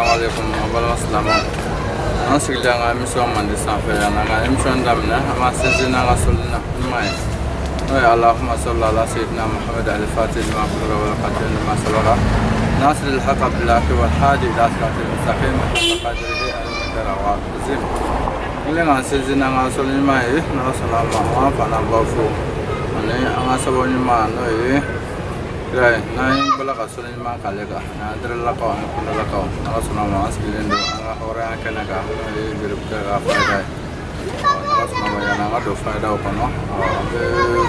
Alaikum an balima silamɛw, an sigilen an ka émission mandi sanfɛ yan. An ka émission daminɛ, an b'an sinsin n'an ka sɔli na ɲuman ye, n'o ye Allahumma salli ala sayyidina Muhammad al-fatih lima ughliqa wal khatim lima sabaqa nasir al-haqq bil haqq wal hadi ila siratil mustaqim haqqa qadrihi al-miqdar azim. N kɛlen k'an sinsin n'an ka sɔli ɲuman ye, n'Ala sɔnna a ma, an b'an fa n'an ba fo ani an ka sababu ɲuman, n'o ye kira ye. N'an bɔla ka sɔli ɲuman k'ale kan, ani an terelakaw ani kundalakaw, n'Ala sɔnna a ma, an sigilen don an ka hɔrɔnya kɛnɛ kan, n'o ye Jeribukɛ ka fayida ye. N'Ala sɔnna a ma, yanni an ka don fayidaw kɔnɔ, an bɛ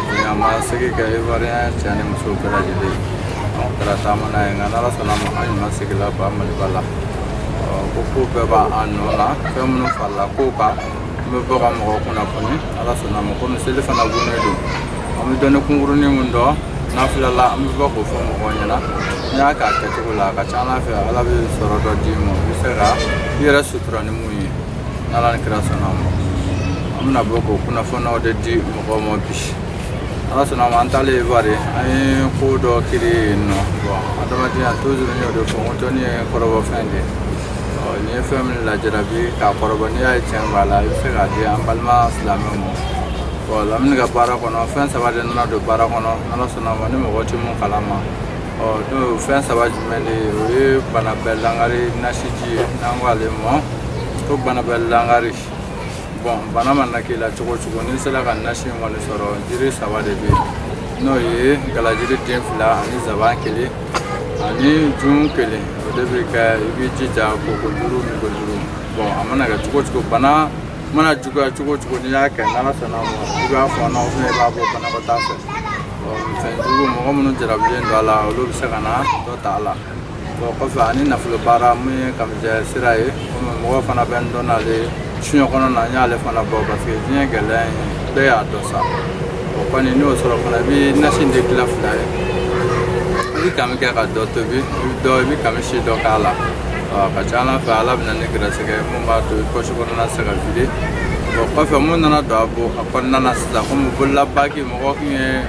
bonyama segin kɛ Ivoirien cɛ ni musow bɛɛ lajɛlen. An taara taama n'a ye, nka n'Ala sɔnna a ma, an ɲuman seginna ba Maliba la. Ko bɛɛ b'an nɔ na, fɛn minnu farala kow kan, an bɛ bɔ ka mɔgɔw kunnafoni, Ala sɔnna a ma. Komi seli fana gunnen don, an bɛ dɔnni kunkurunin min dɔn nafila la, an bɛ bɔ k'o fɔ mɔgɔw ɲɛna. N'i y'a k'a kɛcogo la, a ka ca Ala fɛ, Ala bɛ sɔrɔ dɔ d'i ma, i bɛ se ka i yɛrɛ sutura ni mun ye, n'Ala ni kira sɔnna a ma. An bɛna bɔ k'o kunnafoniyaw de di mɔgɔw ma bi, Ala sɔnna a ma. An taalen Ivoire, an ye ko dɔ créer yen nɔ. Bon, adamadenya toujours, n y'o de fɔ, n ko dɔnni ye kɔrɔbɔfɛn de ye. Ɔ, n'i ye fɛn min lajarabi k'a kɔrɔbɔ, n'i y'a ye tiɲɛ b'a la, i bɛ se k'a di an balima silamɛw ma. Bon, Lamini ka baara kɔnɔ, fɛn saba de nana don baara kɔnɔ, n'Ala sɔnna a ma, ni mɔgɔ tɛ mun kalama. Ɔ, n'o fɛn saba jumɛn de ye? O ye bana bɛɛ langari nasiji ye, n'an ko ale ma ko bana bɛɛ langari. Bon, bana mana k'i la cogo o cogo, n'i sera ka nasi in kɔni sɔrɔ, jiri saba de bɛ yen, n'o ye galajiri den fila ani zaban kelen ani jun kelen, o de bɛ kɛ. I b'i jija koko duuru, miko duuru. Bon, a mana kɛ cogo o cogo, bana mana juguya cogo o cogo, n'i y'a kɛ, n'Ala sɔnna a ma, i b'a fɔ n'aw fana i b'a bɔ banakɔtaa fɛ. Fɛn jugu, mɔgɔ minnu jarabilen don a la, olu bɛ se ka na dɔ ta a la. Bon, kɔfɛ ani nafolo baara mun ye kamijɛ sira ye, komi mɔgɔw fana bɛ n dɔn n'ale suɲɛ kɔnɔ na, n y'ale fana bɔ, parce que diɲɛ gɛlɛya in bɛɛ y'a dɔn sa. O kɔni, n'o sɔrɔ fana, i bɛ nasi in de tila fila ye. I bɛ kami kɛ ka dɔ tobi, i bɛ dɔ, i bɛ kami si dɔ k'a la. A ka ca Ala fɛ, Ala bɛ na ni gɛrɛsɛgɛ ye mun b'a to i poche kɔnɔna se ka vider. Bon, kɔfɛ mun nana don a bɔ a kɔnɔna na sisan, komi bolola baki, mɔgɔ kun ye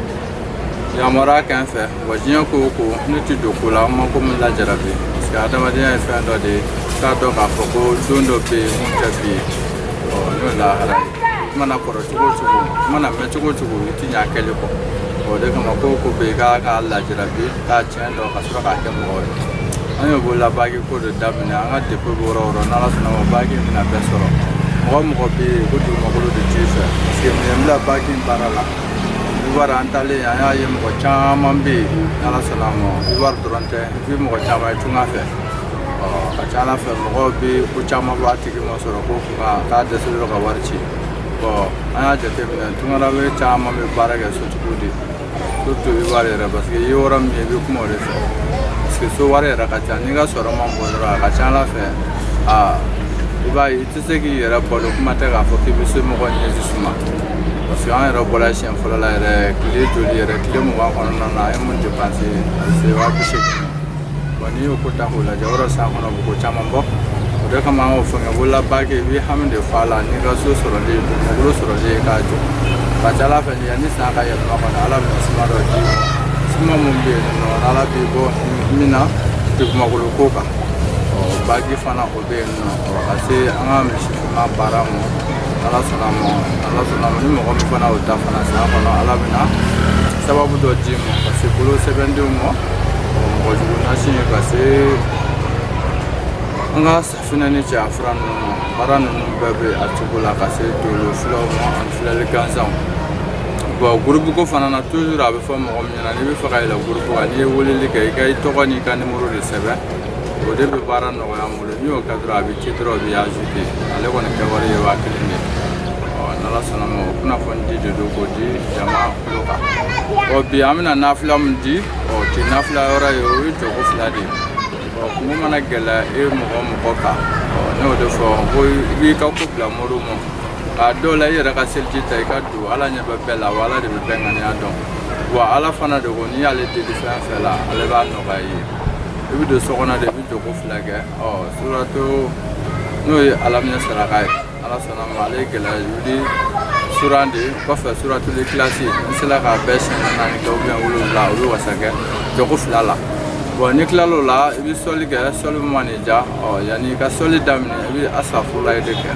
yamaruya kɛ n fɛ wa, diɲɛ ko o ko, ne tɛ don ko la, n ma ko min lajarabi, parce que adamadenya ye fɛn dɔ de ye, k'a dɔn k'a fɔ ko don dɔ bɛ yen mun tɛ bi ye. Ɔ, n'o ye lahara ye. I mana kɔrɔ cogo o cogo, i mana mɛn cogo o cogo, i tɛ ɲɛ a kɛli kɔ. O de kama, ko o ko bɛ yen, k'a k'a lajarabi, k'a tiɲɛ dɔn, ka sɔrɔ k'a kɛ mɔgɔ ye. An y'o bolola baki ko de daminɛ. An ka dépôt bɛ yɔrɔ o yɔrɔ, n'Ala sɔnna ma, baki in bɛna bɛɛ sɔrɔ. Mɔgɔ o mɔgɔ bɛ yen ko dugumakolo de t'i fɛ, parce que mun ye n bila baki in baara la Ivoire, an taalen, an y'a ye mɔgɔ caman bɛ yen, n'Ala sɔnna a ma. Ivoire dɔrɔn tɛ, i bɛ mɔgɔ caman ye tunga fɛ. Ɔ, ka ca Ala fɛ, mɔgɔw bɛ ko caman fɔ a tigi ma sɔrɔ ko kunkan k'a dɛsɛlen don ka wari ci. Bon, an y'a jateminɛ, tungarawe caman bɛ baara kɛ sotigiw de, surtout Ivoire yɛrɛ, parce que i ye yɔrɔ min ye, i bɛ kuma o de fɛ, parce que so wari yɛrɛ ka ca. N'i ka sɔrɔ man bon dɔrɔn, a ka ca Ala fɛ, aa, i b'a ye i tɛ se k'i yɛrɛ balo, kuma tɛ k'a fɔ k'i bɛ somɔgɔw ɲɛji suma. Parce que an yɛrɛ bɔra siɲɛ fɔlɔ la yɛrɛ, tile joli yɛrɛ, tile 20 kɔnɔna na, an ye mun dépenser, a bɛ se 80 000 ma. Bon, n'i y'o ko ta k'o lajɛ, o yɔrɔ san kɔnɔ, bɛ ko caman bɔ. O de kama, an y'o fɛngɛ bolola baki, i bɛ hami de fɔ a la n'i ka so sɔrɔli, dugumakolo sɔrɔli ye k'a jɔ. Ka ca Ala fɛ, yanni san ka yɛlɛma kɔnɔ, Ala bɛna suma dɔ d'i ma, suma mun bɛ yen nɔ, Ala b'i bɔ min na dugumakolo ko kan. Ɔ, baki fana, o bɛ yen nɔ. Ɔ, ka se an ka misi finman baara ma, Ala sɔnna ma, Ala sɔnna ma, ni mɔgɔ min fana y'o ta fana, san kɔnɔ, Ala bɛna sababu dɔ d'i ma ka se bolo sɛbɛndenw ma, mɔgɔ jugu nasi, ka se an ka safinɛ ni cɛya fura ninnu ma. Baara ninnu bɛɛ bɛ a cogo la, ka se dolo filaw ma ani filɛli gansanw. Bon, groupe ko fana na, toujours a bɛ fɔ mɔgɔ min ɲɛna, n'i bɛ fɛ ka yɛlɛ groupe kan, n'i ye weleli kɛ, i ka i tɔgɔ n'i ka numéro de sɛbɛn, o de bɛ baara nɔgɔya an bolo. N'i y'o kɛ dɔrɔn, a bɛ ci dɔrɔn, o bɛ ajouter. Ale kɔni kɛ wari ye 1000 de ye. Ɔ, n'Ala sɔnna ma, o kunnafoni di de don k'o di jama kulo kan. Ɔ, bi an bɛna nafila min di, ɔ, ti nafila yɔrɔ ye, o ye jɔko fila de ye. Ɔ, kungo mana gɛlɛya e mɔgɔ o mɔgɔ kan, ɔ, ne y'o de fɔ ko i b'i ka ko bila moriw ma. A dɔw la, i yɛrɛ ka seliji ta, i ka don, Ala ɲɛ bɛ bɛɛ la, wa Ala de bɛ bɛɛ ŋaniya dɔn, wa Ala fana de ko n'i y'ale deli fɛn fɛn la, ale b'a nɔgɔya i ye. I bɛ don so kɔnɔ de, i bɛ jɔko fila kɛ. Ɔ, suratu n'o ye alaminɛ saraka ye, Ala sɔnna ma, ale ye gɛlɛya wuli suran de kɔfɛ, suratul ikilasi, n sera k'a bɛɛ siɲɛ naani kɛ ou bien wolonwula, o bɛ wasa kɛ jɔko fila la. Bon, n'i tilal'o la, i bɛ sɔli kɛ, sɔli min man'i diya. Ɔ, yanni i ka sɔli daminɛ, i bɛ asafurulayi de kɛ.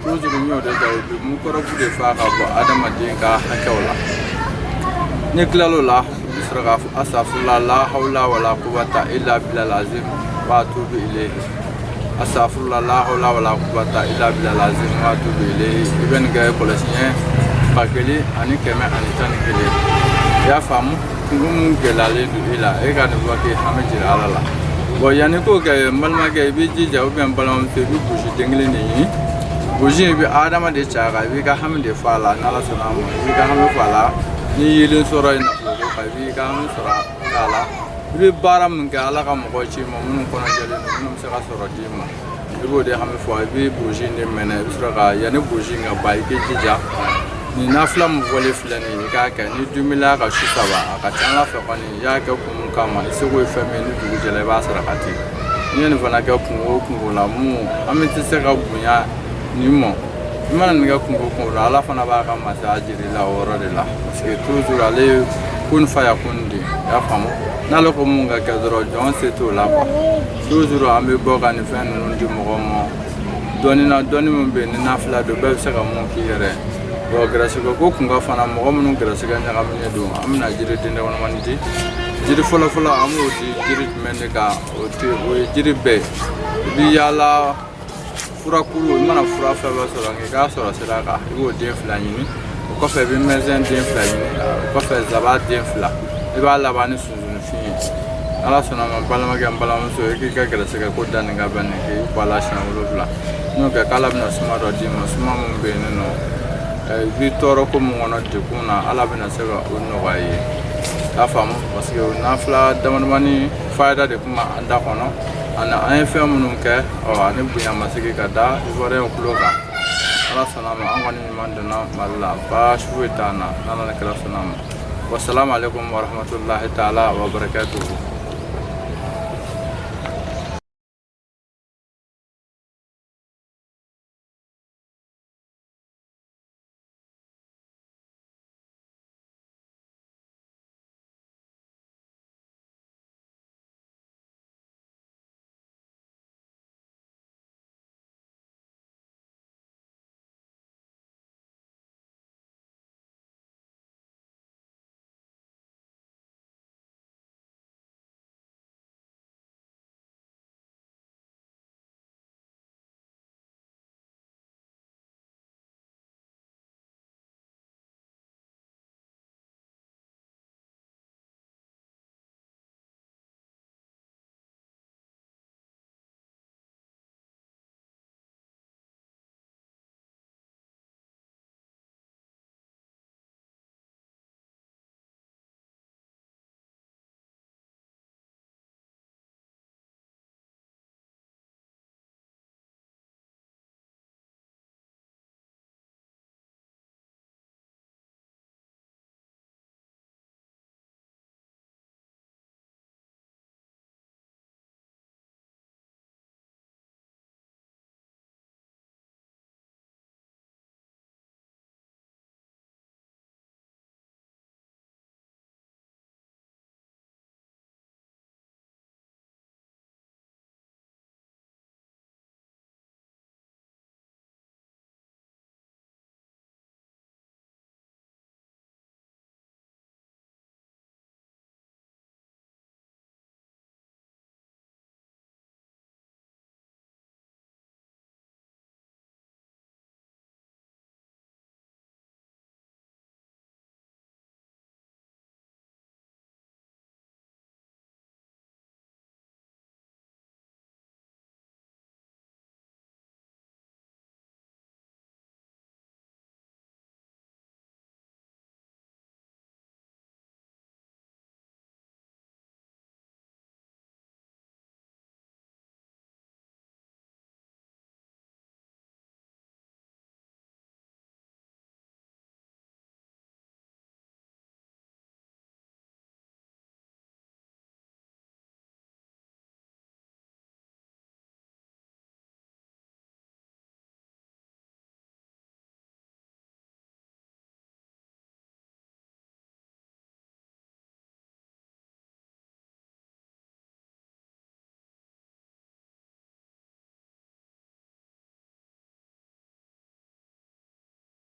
Toujours n y'o de kɛ, o bɛ mukɔrɔbu de fa ka bɔ adamaden ka hakɛw la. N'i tilal'o la, i bɛ sɔrɔ k'a fɔ asafurula la hawla wala quwwata illa billahil azim wa atubu ilayhi, asafurula la hawla wala quwwata illa billahil azim wa atubu ilayhi. I bɛ nin kɛ kɔlɔsi ɲɛ 1011. I y'a faamu? Kunko mun gɛlɛyalen don i la, e ka nin fɔ k'i hami jira Ala la. Bon, yanni k'o kɛ, n balimakɛ, i b'i jija, ou bien n balimamuso, i bɛ buji den kelen de ɲini. Buji, i bɛ adama de caya kan, i b'i ka hami de fɔ a la. N'Ala sɔnna a ma, i b'i ka hami fɔ a la. Ni yelen sɔrɔ ye nafolo ko kan, i b'i ka hami sɔrɔ a la. I bɛ baara min kɛ, Ala ka mɔgɔ ci ma minnu kɔnɔ jɛlen don, minnu bɛ se ka sɔrɔ d'i ma, i b'o de hami fɔ. I bɛ buji in de mɛnɛ. I bɛ sɔrɔ ka, yanni buji in ka ban, i k'i jija nin nafila min fɔlen filɛ nin ye, i k'a kɛ. Ni dumila ka su saba, a ka ca Ala fɛ kɔni, i y'a kɛ kun min kama, i seko ye fɛn min ye, ni dugu jɛra, i b'a sarakati. N'i ye nin fana kɛ kunko o kunko la, mun hami tɛ se ka bonya nin ma, i mana nin kɛ kunko o kunko la, Ala fana b'a ka masaya jira i la o yɔrɔ de la, parce que toujours ale ye kun fa ya kun de. I y'a faamu? N'ale ko mun ka kɛ dɔrɔn, jɔn se t'o la quoi. Toujours an bɛ bɔ ka nin fɛn ninnu di mɔgɔw ma dɔɔni na, dɔɔni min bɛ yen ni nafila don, bɛɛ bɛ se ka mun k'i yɛrɛ. Bon, gɛrɛsɛgɛ ko kun ka fana, mɔgɔ minnu gɛrɛsɛgɛ ɲagaminen don, an bɛna jiri den damadamani di. Jiri fɔlɔfɔlɔ, an b'o di jiri jumɛn de kan? O tɛ o ye jiri bɛɛ ye. I bɛ yaala furakuru, i mana fura fɛn fɛn sɔrɔ, nka i k'a sɔrɔ sira kan, i b'o den fila ɲini. O kɔfɛ, i bɛ mɛnzɛn den fila ɲini. O kɔfɛ, zaba den fila. I b'a laban ni sunsunfin ye. Ala sɔnna ma, n balimakɛ, n balimamuso, i k'i ka gɛrɛsɛgɛ ko da nin ka bɛn nin k'i bɔ a la siɲɛ wolonwula. N'o kɛ, k'Ala bɛna suma dɔ d'i ma, suma min bɛ yen nɔ, i bɛ tɔɔrɔ ko min kɔnɔ, degun na, Ala bɛna se ka o nɔgɔya i ye. I y'a faamu? Parce que o nafila damadamani fayida de tun b'an da kɔnɔ, ani an ye fɛn minnu kɛ, ɔ ani bonya masigi ka da ivoirien tulo kan. Ala sɔnna ma, an kɔni ɲuman donna Mali la, baasi foyi t'an na, n'Ala ni kira sɔnna ma. Wasalamu alaikum warahmatullahi taala wabarakatuhu.